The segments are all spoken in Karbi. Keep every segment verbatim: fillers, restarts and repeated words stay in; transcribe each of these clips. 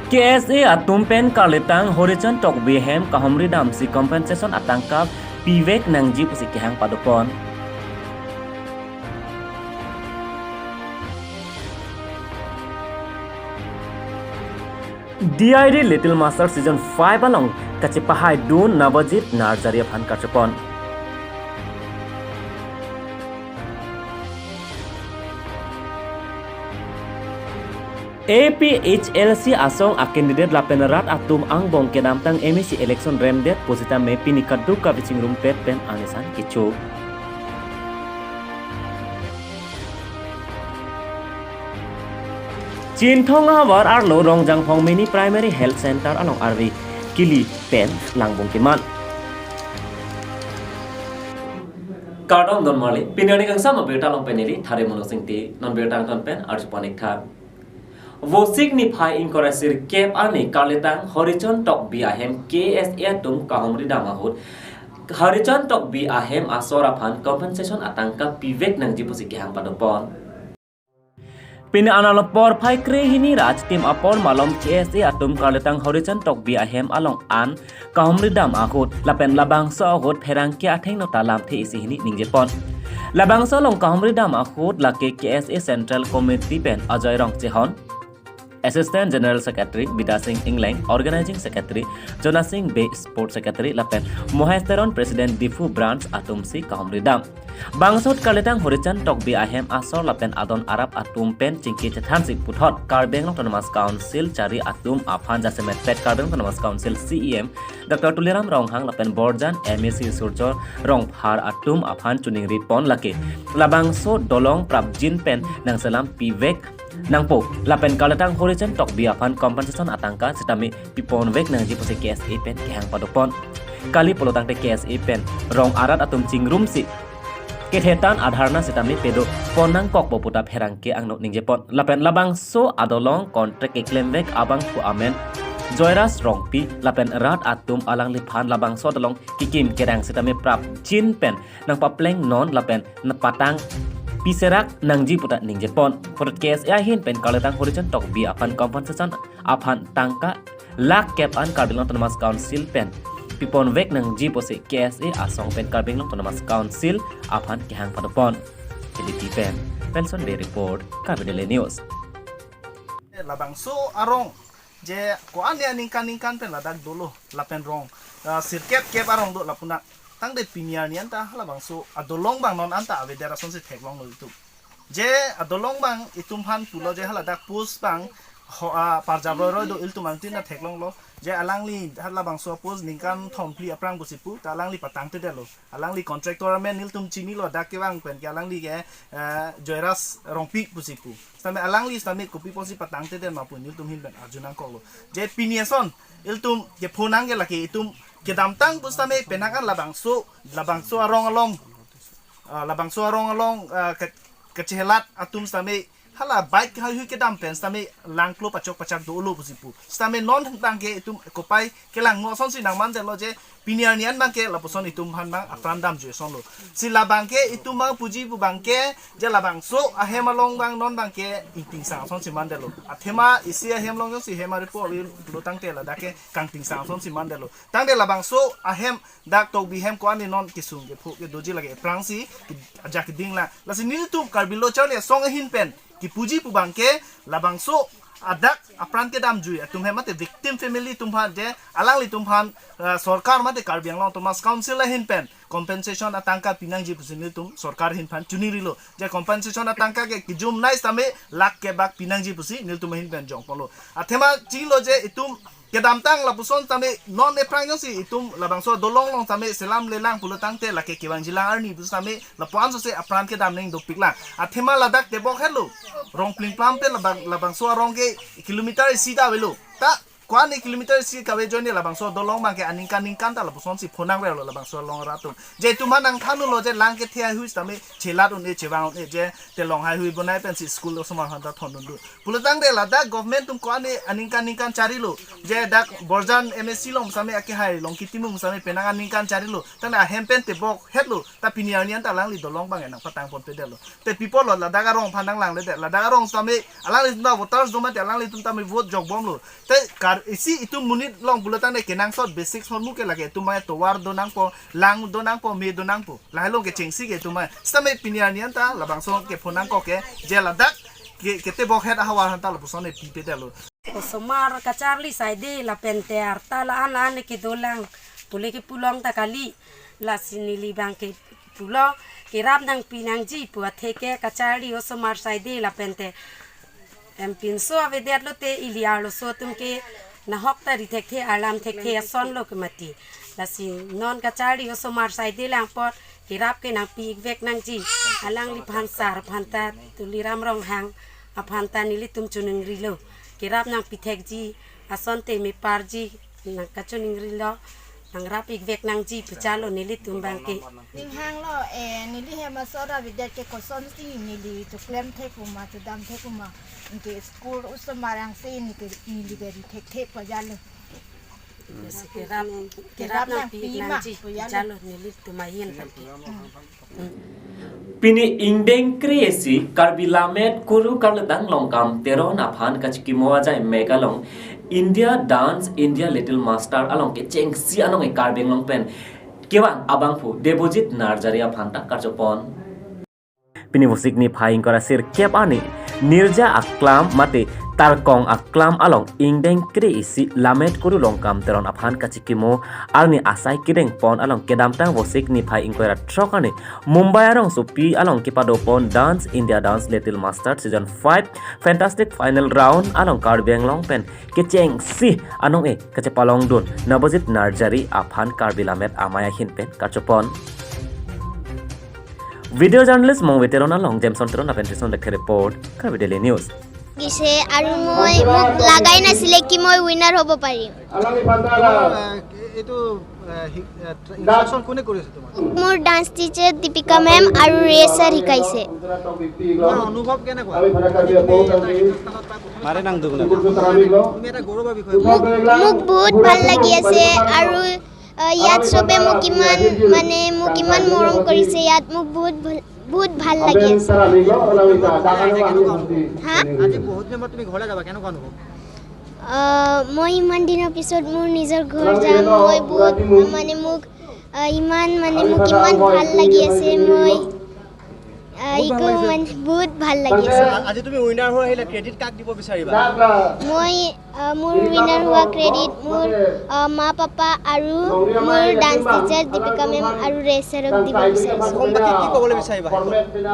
K S A atum pen Karlitang Horichand Tokbi ahem kahumri damsi compensation atangka pivek nangji pusi kehang padopon. D I D Little Master Season five along kachepahaidun Navajit Narjari aphan kachepon. A P H L C asong a candidate lapen rat atum angbong kedamtang M A C election remdet pusitame pini kadokave chingrumpet pen anesan kecho. Chinthong ahavar arlo Rongjangphong Mini Primary Health Center along arve kili pen langbong keman. Kardom don marli, pini arni kangsam abirta along pen neli Thare Mono Singti, non birta angton pen arjupon ik tha. Vosik niphai ingkoi ra sirkep arni Karlitang Horichand Tokbi ahem K S A atum kahumri dam ahut Horichand Tokbi ahem asor aphan compensation atangka pivek nangji pusi kehang padopon. Pini analo porphai krehini ra achitim apor malom K S A atum Karlitang Horichand Tokbi ahem along an kahumri dam ahut lapen labangso ahut pherangke athengno ta lamthe isi hini ningjepon. Labangso along kahumri dam ahut lake K S A Central Committee pen Ajoy Rongchehon, Assistant General Secretary Bidya Sing Engleng, Organizing Secretary Jona Sing Bey, Sport Secretary lapen Mohes Teron, President Diphu Branch atumsi kahumri dam. Bangso ahut Karlitang Horichand Tokbi ahem asor lapen adon arap atum pen chingki chethansi puthot Karbi Anglong Autonomous Council chari atum aphan jasemet pet Karbi Anglong Autonomous Council C E M Doctor Tuliram Ronghang lapen Borjan M A C Surjya Rongphar atum aphan choningri pon lake labangso dolong prapjin pen nangselam pivek nangpo lapen Karlitang Horichand Tokbi aphan compensation atangka sitame piponvek nangji pusi K S A pen kehang padopon. Kali pulo tangte K S A pen rong arat atum chingrumsi kethetan adharna sitame pedopon nangkokpo puta pherangke angno ningjepon. Lapen labangso adolong contract keklemvek abangphu amen Joyras Rongpi lapen rat atum alangliphan labangso adolong kekim kerang sitame prapjin pen nangpaplengnon lapen nangpatang piserak nangji puta ningjepon. Puthot K S A ahin pen Karlitang Horichand Tokbi aphan compensation aphan tangka lakh kep an Karbi Anglong Autonomous Council pen piponvek nangji pusi K S A asong pen Karbi Anglong Autonomous Council aphan kehang padopon. K B T pen Penson Bey report, Karbi Daily News. Labangso arong je ko-an ya ningkan ningkan pen ladak dolo lapen rong, ah, sirkep kep arong do lapu na tangte pini arni anta halabangso adolong abang non anta avedet asonsi theklonglo itum. Je adolong abang itum aphan pulo je haladak post abang ho, ah, parjap roiroi do, ilitum angtin ta theklonglo. Je alangli halabangso post ningkan thomphli aphrang pusi pu ta alangli patangtedetlo. Alangli contractor amen nelitum chinilo, dak kevang pen ke alangli ke, eh, Joyras Rongpi pusi pu. Sitame alangli sitame kopi pusi patangtedet ma pu nelitum ahin pen arju nangkoklo. Je pini ason ilitum kepho nang ke lake itum kedamtang pusitame penang an labangso, labangso arong along, ah, labangso arong along, ah, ke, kechehelat atum sitame hala bike heihui kedam pen sitame langklo pachok pachak dolo pusi pu. Sitame non abang ke itum kopai kelangno asonsi nangmandetlo je pini arni an abang ke lapuson itum aphan abang apran damjui asonlo. Si labang ke itum abang puji pu abang ke je labangso ahem along abang non abang ke ingtingsang asonsi mandetlo. Athema isi ahem along jongsi hem aripo avi pulo tangte ladak ke kangtingsang asonsi mandetlo. Tangte labangso ahem dak Tokbi ahem ko-an ni non kesung kepho kedoji lake aphrangsi ke, ajak keding la. Lasi nelitum Karbi Lo Charli Asong ahin pen kepuji pu abang ke labangso adak apran kedamjui atum ahem mate victim family atum aphan je alanglitum aphan, eh, sorkar mate Karbi Anglong Autonomous Council ahin pen compensation atangka pinangji pusi nelitum sorkar ahin aphan choningrilo. Je compensation atangka ke kejumnai sitame lakh kep bak pinangji pusi nelitum ahin pen jongponlo. Athema chinglo je itum kedamtang lapuson sitame non aphrang jongsi itum labangso adolong along sitame selam lelang pulo tangte lake kevangjilang arni pusitame lapu-an sose apran kedam neng dopiklang. Athema ladak tebok helo. Rong plingplam pen labang, labangso arong ke kilometer isi ta avelo. Ta Ko-an ni kilometer isi kave ajoine labangso dolong abangke aningkan ningkan ta lapuson si phonang relo labangso along rat atum. Je itum aphan nangthanlo je lang kethe haihui sitame chelat un-e chevang un-e je telong haihui bonai pensi school osomar aphanta thondundu. Pulotangte ladak government atum ko-an ni aningkan ningkan charilo. Je dak Borjan M A C along sitame akehai Longki Timung sitame penang aningkan charilo. Tangte ahem pen tebok hetlo. Ta pini arni anta alangli dolong abang nangpatang ponpedetlo. Te pi apotlo ladak arong aphan nanglangle det. Ladak arong sitame alanglitum ta voters do mate alanglitum tame vote jokbomlo. Te kar isi itum monit along pulotangte kenangsot basic hormu ke lake itum mai tovar do nangpo, lang do nangpo, me do nangpo. Lahai along kechengsi ke itum mai. Sitame pini arni anta labangso kephonang kok ke je ladak ke, ketebok het ahavar aphanta lapuson ne pipedetlo. Osomar kacharli saide lapente arta la-an la-an kedolang pule kepulong ta kali. Lasi neli abangke pulo kerap nangpi nangji pu atheke kacharli osomar saide lapente. Em pinso avedetlote ili arloso atum ke nahok ta ri thekthe alam thekthe asonlo ke mati. Lasi non kacharli osomar saide lang apot kerap ke nangpi-ikvek nangji. Alangliphan sar aphanta Tuliram Ronghang aphanta nelitum choningrilo. Kerap nangpi thekji asonte meparji nangkachoningrilo, nangrap-ikvek nangji pu chalo nelitum abangke. Ning hanglo, eh, neli hem asor avedet ke kosonsi neli choklem thek puma, chodam thek puma. Anke school osomar angse neli ke, neli ke ri thekthe pajalo. Kerap, kerap nangpi-ik nangji pu chalo nelitum ahin abangke. Pini ingdeng kre-isi Karbi Lammet Kuru Karledang Longkam Teron aphan kachikimo ajai mek along India Dance India Little Master along kechengsi anong-e Karbi Anglong pen kevang abangphu Debojit Narjari aphanta karchopon. Pini Vosik niphai ingkoi ra sirkep arni Nirja Aklam mate Tarkong Aklam along ingdeng kre-isi Lammet Kuru Longkam Teron aphan kachikimo arni asai kedengpon along kedamtang Vosik niphai ingkoi ra throk arni Mumbai arongsopi along kepadopon Dance India Dance Little Master Season five Fantastic Final Round along Karbi Anglong pen kechengsi anong-e kachepalongdun Nabajit Narjari aphan Karbi Lammet Amei ahin pen karchopon. Video journalist Mongve Teron along Jameson Teron lapen Trison Lekhe report, Karbi Daily News. গিছে আৰু মই, মোক লাগাই নাছিলে কি মই উইনাৰ হ'ব পাৰিম। এইটো, এ, শি-, এ, ইনষ্ট্ৰাকশ্যন কোনে কৰিছে তোমাক? মোৰ ডান্স টিচাৰ দীপিকা মেম আৰু ৰে ছাৰ শিকাইছে। তোমাৰ অনুভৱ কেনেকুৱা? আজি তুমি এটা, এটা স্থানত পাই প্ৰথমে মাৰে নাং দুগুণ। তুমি এটা গৌৰৱৰ বিষয়। মোক, মোক বহুত ভাল লাগি আছে আৰু, আ, ইয়াত চবে মোক ইমান, মানে, মোক ইমান মৰম কৰিছে। ইয়াত মোক বহুত ভাল, বহুত ভাল লাগি আছে। হা? আজি বহুত দিনৰ মূৰত তুমি ঘৰলৈ যাবা, কেনেকুৱা অনুভৱ? আ, মই ইমান দিনৰ পিছত মোৰ নিজৰ ঘৰ যাম। মই বহুত, মানে, মোক, আ, ইমান, মানে, মোক ইমান ভাল লাগি আছে। মই, আ, বহুত ভাল একো লাগিছে। মানে, বহুত ভাল লাগি আছে। আ-, আজি তুমি উইনাৰ হৈ আহিলা, ক্ৰেডিট কাক দিব বিচাৰিবা? মই, আ, মোৰ উইনাৰ হোৱা ক্ৰেডিট মোৰ, আ, মা, পাপা আৰু মোৰ ডান্স টিচাৰ দীপিকা মেম আৰু ৰে ছাৰক দিব বিচাৰিছোঁ। অসমবাসীক কি ক'বলৈ বিচাৰিবা?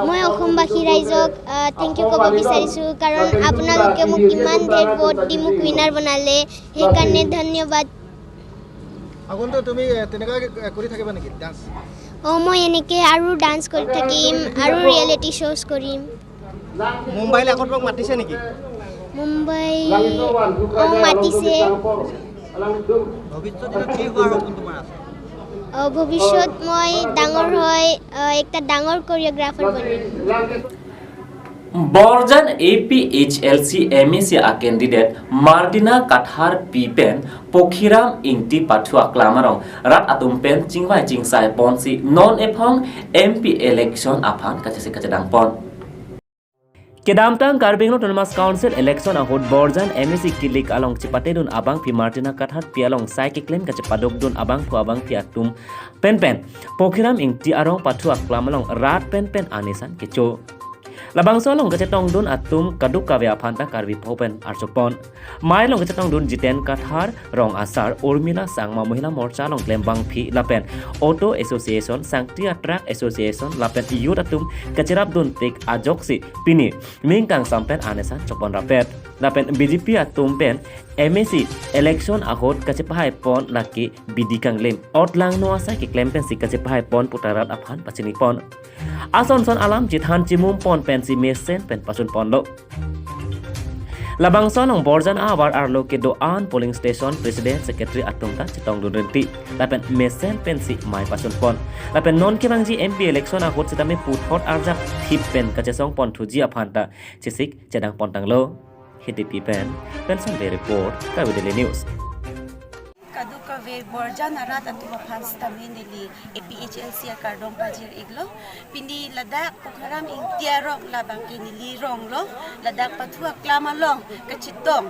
মই অসমবাসী ৰাইজক, আ, থেংক ইউ ক'ব বিচাৰিছোঁ, কাৰণ আপোনালোকে মোক ইমান ধেৰ ভোট দি মোক উইনাৰ বনালে, সেইকাৰণে ধন্যবাদ। আগন্তুক তুমি, এ, তেনেকুৱাকে, এ, কৰি থাকিবা নেকি ডান্স? অ, মই এনেকে আৰু ডান্স কৰি থাকিম আৰু ৰিয়েলিটি শ্ব'জ কৰিম। মুম্বাইলৈ আকৌ তোমাক মাতিছে নেকি? মুম্বাই, অ, মাতিছে। ভৱিষ্যত দিনত কি হোৱাৰ সপোন তোমাৰ আছে? অ, ভৱিষ্যত মই ডাঙৰ হৈ, অ, একটা ডাঙৰ কৰিঅ'গ্ৰাফাৰ বনিম। Borjan A P H L C M A C a candidate Martina Kathar P pen Pokhiram Ingti pathu aklam arong rat atum pen chingvai chingsai ponsi non ephong M P election aphan kachesi kachedang pon. Kedamtang Karbi Anglong Autonomous Council election ahut Borjan M A C kilik along chepatedun abangpi Martina Kathar P along sai keklem kachepadokdun abangphu abangpi atum penpen Pokhiram Ingti arong pathu aklam along rat penpen anesan kecho. Labangso along kachetongdun atum kadokave aphanta Karbi pho pen archopon. Mei along kachetongdun Jiten Kathar, Rong Asar, Urmila Sangma Mohila Morcha along klembangpi lapen Auto Association, Sangtia Truck Association lapen youth atum kacherapdun tik ajoksi pini ning kangsam pen anesan chopon rapet. Lapen B J P atum pen M A C election ahut kachepahai pon lake bidi kanglim. Ot langno asai keklem pensi kachepahai pon puta rat aphan pachini pon. Ason son alam chithan chimum pon pensi mesen pen pachun ponlo. Labangso along Borjan ahavar arlo kedo-an polling station president secretary atum ta chetongdun rinti. Lapen mesen pensi mei pasun pon. Lapen non kevangji M P election ahut sitame puthot arjap thip pen kachesong pon thuji aphan ta chesik chedang pon tanglo. Hidipi pen, Penson Bey report, Karbi Daily News. Kadokave Borjan arat atum aphan sitame neli A P H L C akardom pajir-iklo. Pini ladak Pukharam Ingti arong labang ke neli ronglo. Ladak pathu aklam along kachetong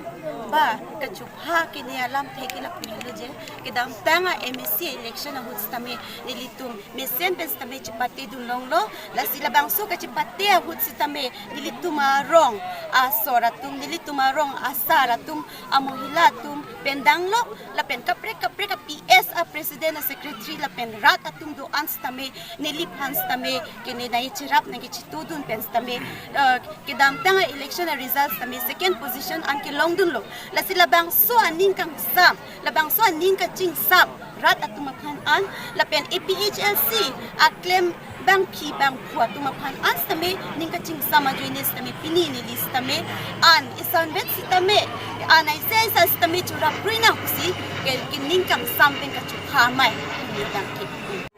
ba kachupha kene alamthe ke lapu helo je. Kedamtang a M A C election ahut sitame nelitum mesen pen sitame chepate dun longlo. Lasi labangso kachepate ahut sitame nelitum arong asor atum, nelitum arong asar atum, amohila atum pen danglok, lapen kaprek kaprek a P S, a president, a secretary lapen rat atum do-an sitame neliphan sitame kene nangcherap nangkechetudun pen sitame, eh, kedamtang a election a result sitame second position an kelongdunlo. Lasi labangso aning kangsam, labangso aning kachingsam rat atum aphan an, lapen A P H L C aklem bangphi bangphu atum aphan an sitame ning kachingsam ajoine sitame pini neli sitame an isan vet sitame an aisa aisa sitame churap prui nang pusi ke, kening kangsam pen kachupha mei neli dang ke.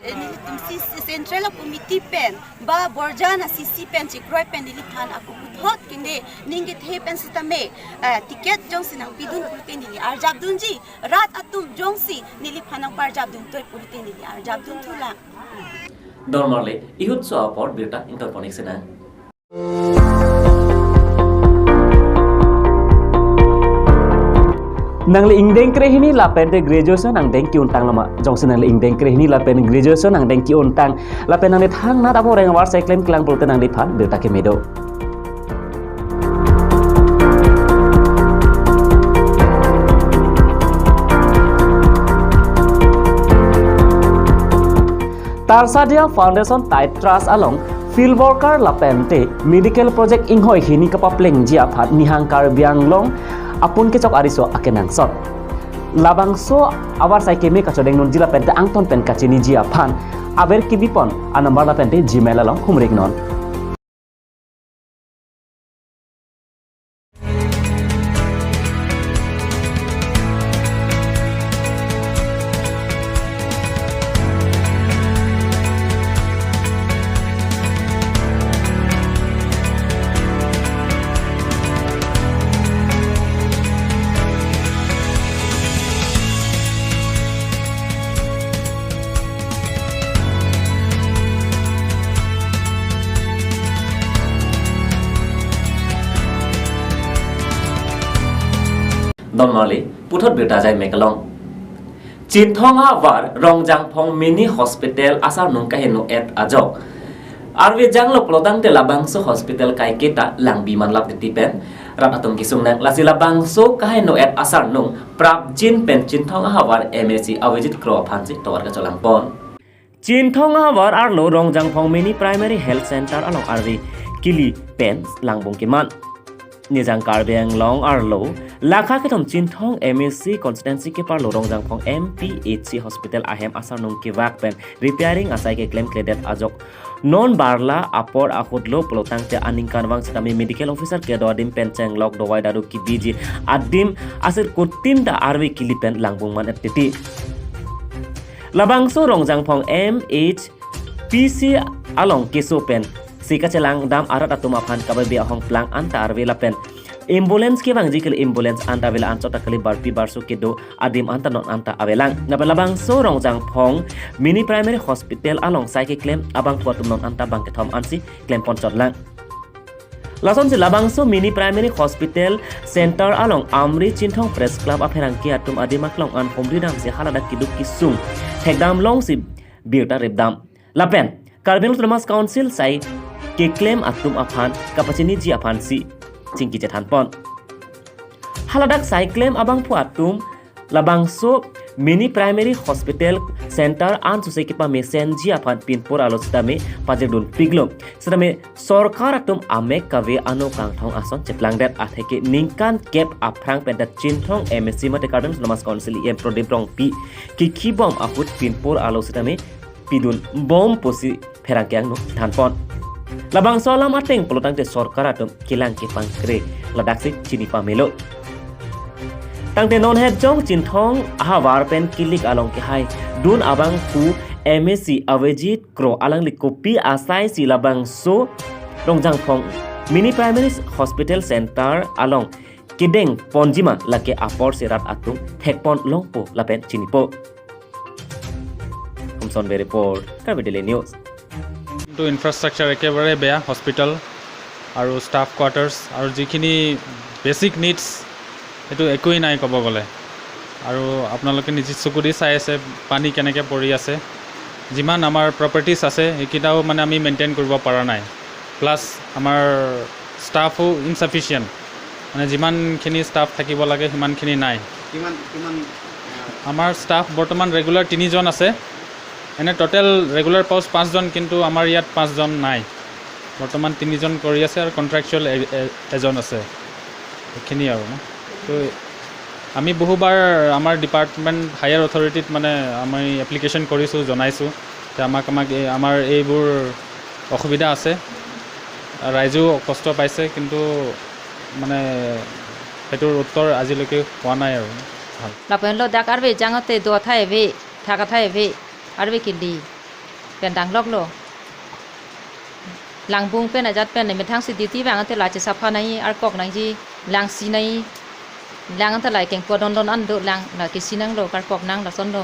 Eh, nelitum si, si central committee pen ba Borjan a C C pen chekroi pen neliphan ako puthot kene ning kethe pen sitame, eh, ticket jongsi nangpidun pulote neli arjapdunji, rat atum jongsi neliphan nangparjapdun toi pulote neli arjapdun thulang. Don marli, ihutso apor birta ington pon-ik sinang. Nangli ingdeng krehini lapente graduation angdeng ki-untang lama. Jongsi nangli ingdeng krehini lapen graduation angdeng ki-untang, lapen nangli thangnat amo reng avar sai klemklang pulote nangliphan birta keme do. Tarsadia Foundation Tide Trust along field worker lapente medical project inghoi hini kapaplengji aphan Nihang Karbi Anglong apun kechok ariso akenangsot. Labangso avar sai keme kachodeng nunji lapente angton pen kachiniji aphan aber kebipon a number lapente Gmail along humrik non. Don marli, puthot birta jai mekalong. Chinthong ahavar Rongjangphong Mini Hospital asarnung kaheno-et ajok arve janglo pulotangte labangso hospital kaiketa langbi manlap titi pen rat atum kesung nang. Lasi labangso kaheno-et asarnung prapjin pen Chinthong ahavar M A C Avijit Kro aphansi tovar kacholang pon. Chinthong ahavar arlo Rongjangphong Mini Primary Health Center along arve kili pen langbung keman. Nijang Karbi Anglong arlo lakha kethom Chinthong M A C constituency keparlo Rongjangphong M P H C hospital ahem asarnung kevak pen repairing asai keklem kledet ajok non barla apor ahutlo pulotangte aningkanvang sitame medical officer kedo adim pen chenglok dovai daru kebiji adim asirkutin ta arve kili pen langbung man-et titi. Labangso Rongjangphong M H P C along keso pen si kachelang dam arat atum aphan kababe ahong plang anta arve lapen ambulance kevangji kali ambulance anta avela anchot ta kali barpi barso kedo adim anta non anta avelang. Lapen labangso Rongjangphong Mini Primary Hospital along sai keklem abangphu atum non anta bang kethom ansi klem ponchotlang. Lasonsi labangso Mini Primary Hospital Center along Amri Chinthong Press Club apherangke atum adim aklong an humri damsi haladak keduk kesung thekdam longsi birta ripdam. Lapen Karbi Anglong Autonomous Council sai keklem atum aphan kapachiniji aphansi chingki chethan pon. Haladak sai klem abangphu atum labangso Mini Primary Hospital Center an suse kepamesenji aphan pinpur arlo sitame pajirdumpiklo. Sitame sorkar atum amek kave ano kangthong ason cheplangdet atheke ningkan kep aphrang pen ta Chinthong M A C mate Karbi Anglong Autonomous Council E M Prodip Rongpi kekhibom ahut pinpur arlo sitame pidunbom pusi pherangke angno thanpon. Labangso alam ateng pulotangte sorkar atum kelang kepangkre ladaksi chini pamelo. Tangte non het jong Chinthong ahavar pen kilik along kehai dun abangphu M A C Avijit Kro alangli kopi asai si labangso Rongjangphong Mini Primary Hospital Center along kedeng ponjima lake apor si rat atum thekpon longpo lapen chinipo. Homson Bey report, Karbi Daily News. কিন্তু ইনফ্ৰাষ্ট্ৰাকচাৰ একেবাৰে বেয়া, হস্পিটেল আৰু staff quarters আৰু যিখিনি basic needs, সেইটো একোৱেই নাই ক'ব গ'লে। আৰু আপোনালোকে নিজে চকুদি চাই আছে, পানী কেনেকে পৰি আছে। যিমান আমাৰ প্ৰপাৰ্টিজ আছে, সেইকেইটাও মানে আমি মেইনটেইন কৰিব পৰা নাই। প্লাছ আমাৰ ষ্টাফো ইনচাফিচিয়েণ্ট, মানে যিমানখিনি ষ্টাফ থাকিব লাগে, সিমানখিনি নাই। কিমান কিমান আহ, আমাৰ ষ্টাফ বৰ্তমান ৰেগুলাৰ তিনিজন আছে। এনে টোটেল ৰেগুলাৰ পোষ্ট পাঁচজন, কিন্তু আমাৰ ইয়াত পাঁচজন নাই। বৰ্তমান তিনিজন কৰি আছে আৰু কণ্ট্ৰেকচুৱেল এ- এ- এজন আছে। এইখিনি আৰু ন। তো আমি বহুবাৰ আমাৰ ডিপাৰ্টমেণ্ট হায়াৰ অথৰিটিত মানে আমি এপ্লিকেশ্যন কৰিছোঁ, জনাইছোঁ যে আমাক আমাক এই আমাৰ এইবোৰ অসুবিধা আছে, ৰাইজেও কষ্ট পাইছে, কিন্তু মানে সেইটোৰ উত্তৰ আজিলৈকে পোৱা নাই আৰু ভাল। Lapen lo dak arve jang ate do athai ave, thak athai ave, arve kili. Pen dangloklo. Langbung pen ajat pen methang si duty vang ate la chesapha nangji, arkok nangji, lang si nangji. Lang ante la kengpo don don an do lang, la kesi nanglo, karkok nang lason lo.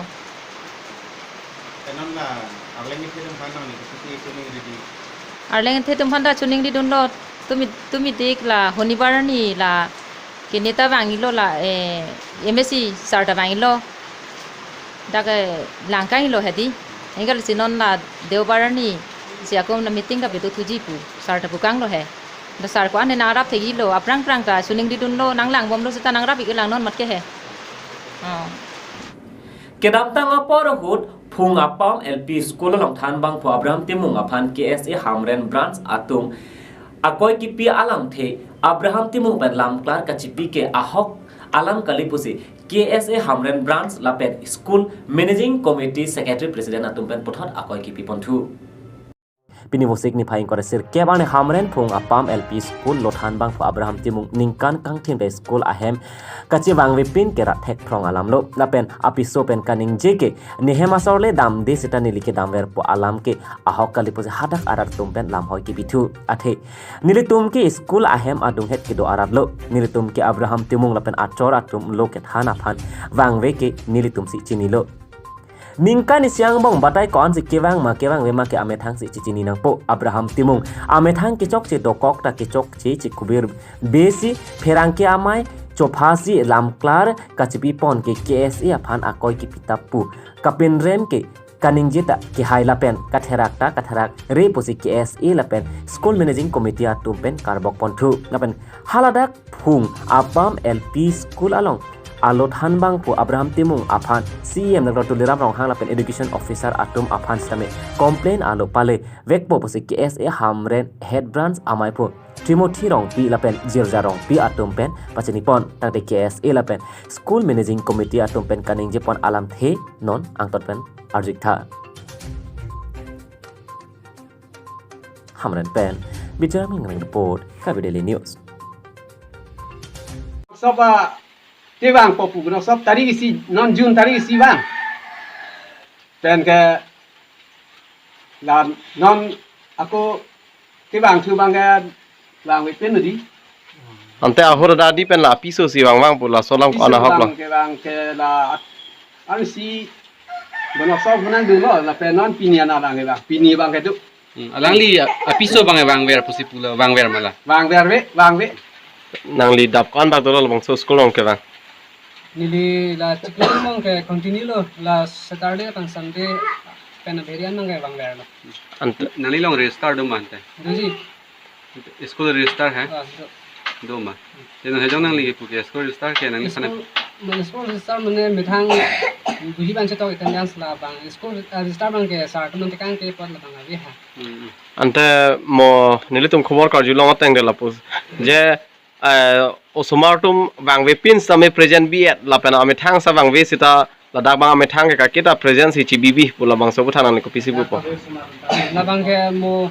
Tenon la Arleng kethe atum aphan nangli kachini chiningri di. Arleng kethe atum aphan ta chiningridunlo, tumi tumi dik la honibar arni la kene ta vanglo la, eh, M A C sir ta vanglo. Dak, eh, lang kanglo hedi. Anke lasi non la Deobar arni si akom na meeting kapedo thuji pu. Sir ta pu kanglo he. Dak sir ko-an ne nangrap thekjilo, aphrang phrang ta chiningridunlo, nang langbomlo seta nangrap-ik lang non mat ke he. Oh. Kedamtang apor ahut Phung Apam L P School along thanbangphu Abraham Timung aphan K S A Hamren Branch atum akoi kipi alamthe Abraham Timung pen lamklar kachipi ke ahok alam kali pusi K S A Hamren Branch lapen School Managing Committee Secretary President atum pen puthot akoi kipi ponthu. Pini Vosik niphai ingkoi ra sirkep arni Hamren Phung Apam L P School lo thanbangphu Abraham Timung ningkan kangthim te school ahem kachevangvepin ke rat thek phrong alamlo. Lapen apiso pen kaningje ke nehem asor le damde seta neli kedamverpo alam ke ahok kali pusi hadak arat atum pen lamhoi kipithu. Athe nelitum ke school ahem adunghet kedo aratlo. Nelitum ke Abraham Timung lapen achor atum lo kethan aphan vangve ke nelitum si chinilo. Ningkan isi angbong batai ko-an si kevang ma kevangve ma ke amethang si chechini nangpo. Abraham Timung amethang kechokche dokok ta kechokche chekubir besi pherangke amei chopha si lamklar kachipi pon ke K S A aphan akoi kipi tap pu kapinrem ke kaningje ta kehai lapen katherak ta katherakre pusi K S A lapen School Managing Committee atum pen karbok ponthu. Lapen haladak Phung Apam L P School along alo thanbangphu Abraham Timung aphan C E M Doctor Tuliram Ronghang lapen Education Officer atum aphan sitame complaint alo palevekpo pusi K S A Hamren Head Branch ameiphu Timothy Rongpi lapen Jirja Rongpi atum pen pachini pon. Tangte K S A lapen School Managing Committee atum pen kaningje pon alamthe non angton pen arju-ik tha. Hamren pen Bijoy Amling report, Karbi Daily News. Sob, ah, kevangpo pu, no, sob tarik isi, non June tarik isi vang. Pen ke la non ako kevangthu abang ke vangvepin di. Ante ahur dadi pen la apiso si vangvang pu laso alam ko-an ahok lo. Apiso vang ke vang ke la arsi bonok sok menang dulu lapen non pini ana abang ke vang. Pini abang ke do. Hmm, alangli apiso abang vangver pusi pulo, vangver ma la. Vangver ve, vangve. Nangli dap ko-an bak dolo labangso school along kevang? Neli la chiklo abang ke continue lo, la Saturday lapen Sunday pen abherian abang ke vangverlo. Ante nangli along register do ma ante? Doji. School register hai? Ah, do. Do ma. Te non hejong nangli kepu ke school register ke nangli sana? School, mane school register mane methang buhi ban chetok attendance labang. School, ah, register abang ke sir atum ante kangke apot labang ave ha. Hmm. Ante mo nelitum khobor karjulong ateng de lapu je, eh, osomar atum vangvepin sitame present bi-et lapen amethang sa vangve seta ladak abang amethang ke kakita present si chibibi pu labangso aputhak nangli kopisi pupo? Labang ke mo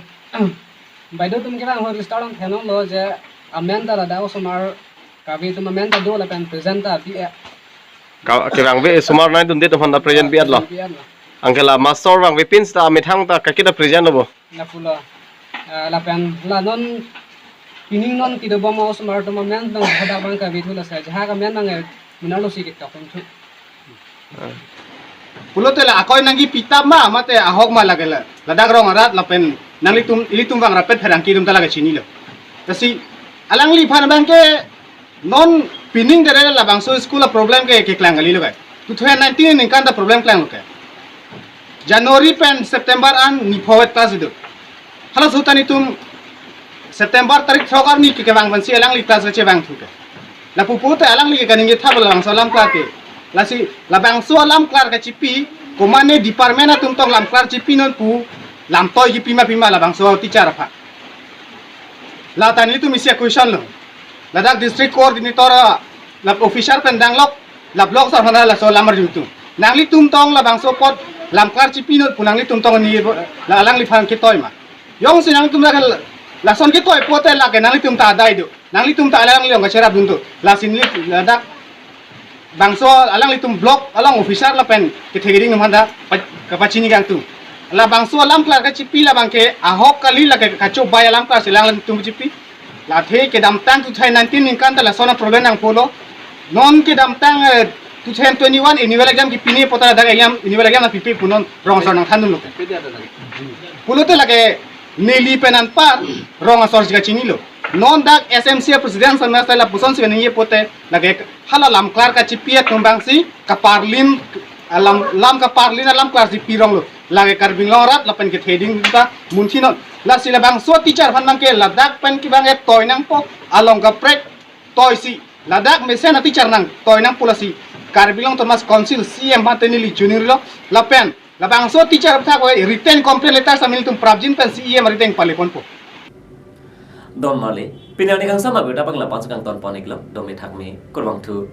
Baideo atum kevang ahut register along theklonglo je amen ta ladak osomar kave atum amen ta do lapen present ta bi-et. Ka-, kevangve osomar nangdunde atum aphan ta present bi-etlo. Bi-etlo. Anke la master vangve pin seta amethang ta kaki ta present lo bo. Lapulo. Ah, lapen la non pining non kedobom osomar atum amen tong hadak abang kave thu lasi ajahak amen nang, eh, minar lo si ketok thu. Pulote la akoi nangkepi tap ma, mate ahok ma lake la. Ladak rong arat lapen nanglitum ilitum vang rapet pherangke atum ta lake chinilo. Lasi alangliphan abangke non pining dere labangso school a-problem ke keklang kalilo kai. Two thousand nineteen aningkan ta problem klanglo kai. January pen September an ni pho-et class do. Halaso ta netum September tarik throk arni ke kevang pensi alangli class kachevang thu ke. Lapu pulote alangli ke kaningje thap labangso alam klar ke. Lasi labangso alam klar kachipi, komatne department atum tong lam klar chipi non pu, lamtoi kipi ma pi ma labangso teacher aphan. La ta netum isi a-question lo. Ladak district coordinator, ah, la officer pen danglok, la block sar hana laso lam arju tum. Nanglitum tong labangso apot lam klar chipi non pu nanglitum tong ni bo-, la alangliphan ketoi ma. Jongsi nangtum la lason ketoi pulote lake nanglitum ta adai do. Nanglitum ta alangli along kacherapdun do. Lasi neli ladak bangso alanglitum block along officer lapen kethe keding atum aphan ta pa-, kapachini kangtung. Labangso alam klar kachipi labangke ahok kali, lake kachobai alam klar si alangtum chipi. La athe kedamtang two thousand nineteen aningkan ta lason a-problem nangpolo. Non kedamtang, eh, two thousand twenty-one annual exam kepine apot ta ladak exam, annual exam nangpipe pu non rong asor nangthandunlo. Pulote lake neli pen anpar rong asor si kachinilo. Non dak S M C a-president samya style lapuson si kaningje pulote lake hala lam klar kachipi atum abang si kaparlin alam, lam kaparlin alam klar si pironglo. Lake Karbi Anglong arat lapen kethe keding ta munthi non. Lasi labangso teacher aphan abangke ladak pen kevang etoi nangpo, along kaprek toi si ladak mesen a-teacher nangtoi nangpo, lasi Karbi Anglong Autonomous Council C E M aphan ta neli choningri lo. Lapen labangso teacher aphan ta written complaint letter samil tum prapjin pen C E M arjudeng paleponpo. Don marli, pini arni kangsam abirta abang la-an si kangton pon-iklo, dome thakme, kurvangthu.